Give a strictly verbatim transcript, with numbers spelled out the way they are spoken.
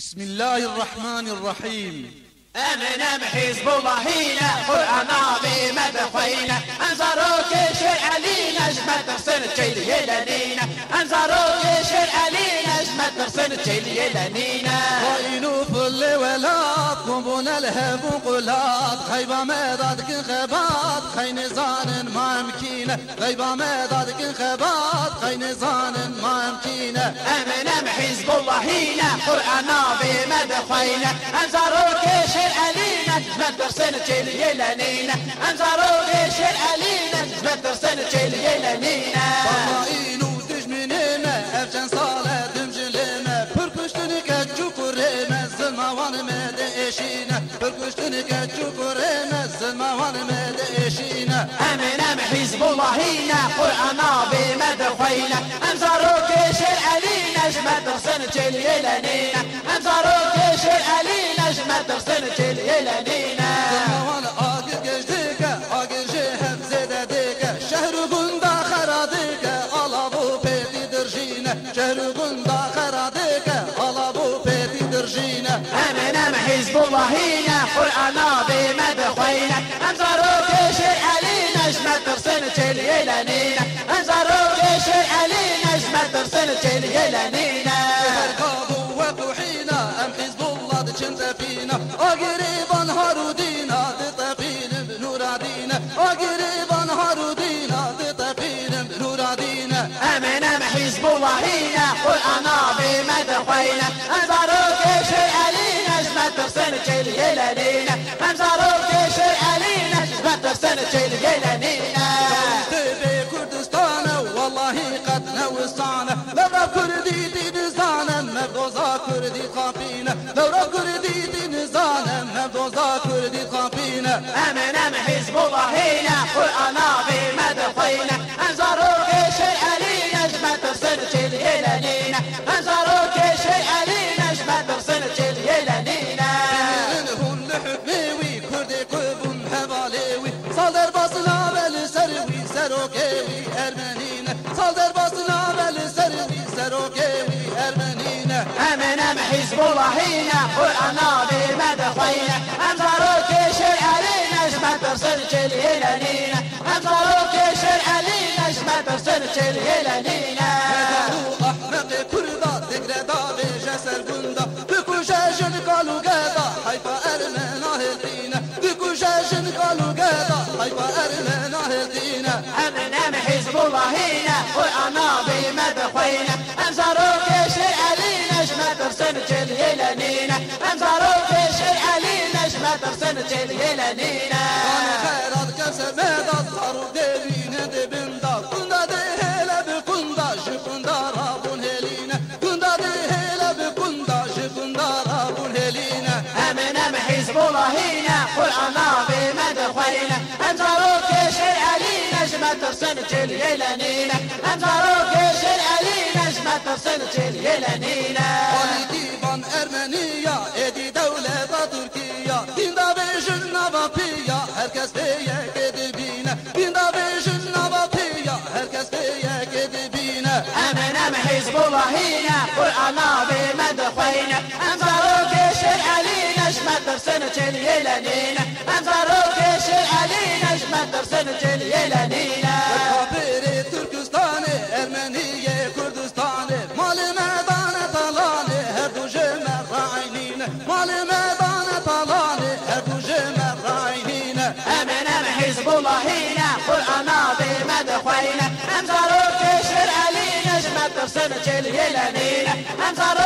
بسم الله الرحمن الرحيم. Em, em Hizbullahî ne, Qur'ana vê me dixweyne. Em zarokê Şêr Elî ne, ji me tirsin çêliyê Lenî ne. Em zarokê Şêr Elî ne, ji me tirsin çêliyê Lenî ne. Xaîn û filê welat, kom bûne li hev û qulat. Xeyba me da dikin xebat, xeynê zanin ma em kî ne. Xeyba me da dikin xebat, xeynê zanin ma em kî ne. Em, em Hizbullahî ne, Qur'ana vê me dixweyne. Em zarokê Şêr Elî ne, ji me tirsin çêliyê Lenî ne. Em zarokê Şêr Elî ne, ji me tirsin çêliyê Lenî ne. Xaîn û dijminê me, ev çend sal e dimjilê me. Pir kuştin keç û kurê me, zilma wan me diêşîne. Pir kuştin keç û kurê me, zilma wan me diêşîne. Em, em Hizbullahî ne, Qur'ana vê me dixweyne. Em zarokê Şêr Elî ne, ji me tirsin çêliyê Lenî ne. Em zarokê Şêr Elî ne, ji me tirsin çêliyê Lenî ne. Zilma wan agir geş dike, agir ji hev zêde dike. Şehr û gunda xera dike, alav û pêtî dirjîne. Şehr û gunda xera dike, alav û pêtî dirjîne. Em, em Hizbullahî ne, Qur'ana vê me dixweyne. Em zarokê Şêr Elî ne, ji me tirsin çêliyê Lenî ne. Em zarokê Şêr Elî ne, ji me tirsin çêliyê Lenî ne. Her gav û wek û hîna, em Hizbullah diçin tepîna. Agirê van Harûdîna, ditepînin bi nûra dîne. Agirê van Harûdîna, ditepînin bi nûra dîne. Em, em Hizbullahî ne, Qur'ana vê me dixweyne. Em zarokê Şêr Elî ne, ji me tirsin çêliyê Lenî ne. Em zarokê Şêr Elî ne, ji me tirsin çêliyê Lenî ne. Tê bê Kurdistan e, wellahî qet ne wistan e. Lewra Kurdî tî dizane, mevdoza Kurdî xapîne. Lewra Kurdî tî nizane, mevdoza Kurdî xapîne. Em, em Hizbullahî ne, Qur'ana vê me dixweyne. Em zarokê Şêr Elî ne, ji me tirsin çêliyê Lenî ne. Em zarokê Şêr Elî ne, ji me tirsin çêliyê Lenî ne. Bimînin hûn li hukmê wî, Kurdê ku bûn hevalê wî. Sal derbas nabe li ser wî, serokê wî Ermenî ne. Sal derbas nabe li ser wî, serokê wî Ermenî ne. Em, em Hizbullahî ne, Qur'ana vê me dixweyne. Em zarokê Şêr Elî ne, ji me tirsin çêliyê Lenî ne. Em zarokê Şêr Elî ne, ji me tirsin çêliyê Lenî ne. Hêzan û ehmeqê Kurda, digre da vêje ser gunda. Dikuje jin kal û geda, heyfa Ermena hêltîne. Dikuje jin kal û geda, heyfa Ermena hêltîne. Em, em Hizbullahî ne, Qur'ana vê me dixweyne. Em zarokê Şêr Elî ne, ji me tirsin çêliyê Lenî ne. Em zarokê Şêr Elî ne, ji me tirsin çêliyê Lenî ne. Xera dike ser me da, zarok dê bîne dê bin da. Gunda dê hêle bi gunda, ji gunda rabûn hêlîne. Gunda dê hêle bi gunda, ji gunda rabûn hêlîne. Em, em Hizbullahî ne, Qur'ana vê me dixweyne. Em zarokê Şêr Elî ne, ji me tirsin çêliyê Lenî ne. Em zarokê Şêr Elî ne, ji me tirsin çêliyê Lenî ne. Alî dîvan Ermeniya, êdî dewleta Tirkiya. Dîn da bêjin nava piya, her kes pê yekê dibîne. Dîn da bêjin nava piya, her kes pê yekê dibîne. Em, em Hizbullahî ne, Qur'ana vê me dixweyne. Em zarokê Şêr Elî ne, ji me tirsin çêliyê Lenî ne. Em zarokê Şêr Elî ne, ji me tirsin çêliyê Lenî ne. Kafirê Tirkistanê, Ermeniyê Kurdistanê, malê me dane talanê, her du ji me re eynî ne. Malê me dane talanê, her du ji me re eynî ne. Em, em Hizbullahî ne, Qur'ana vê me dixweyne. Em zarokê Şêr Elî ne, ji me tirsin çêliyê Lenî ne. Em zarokê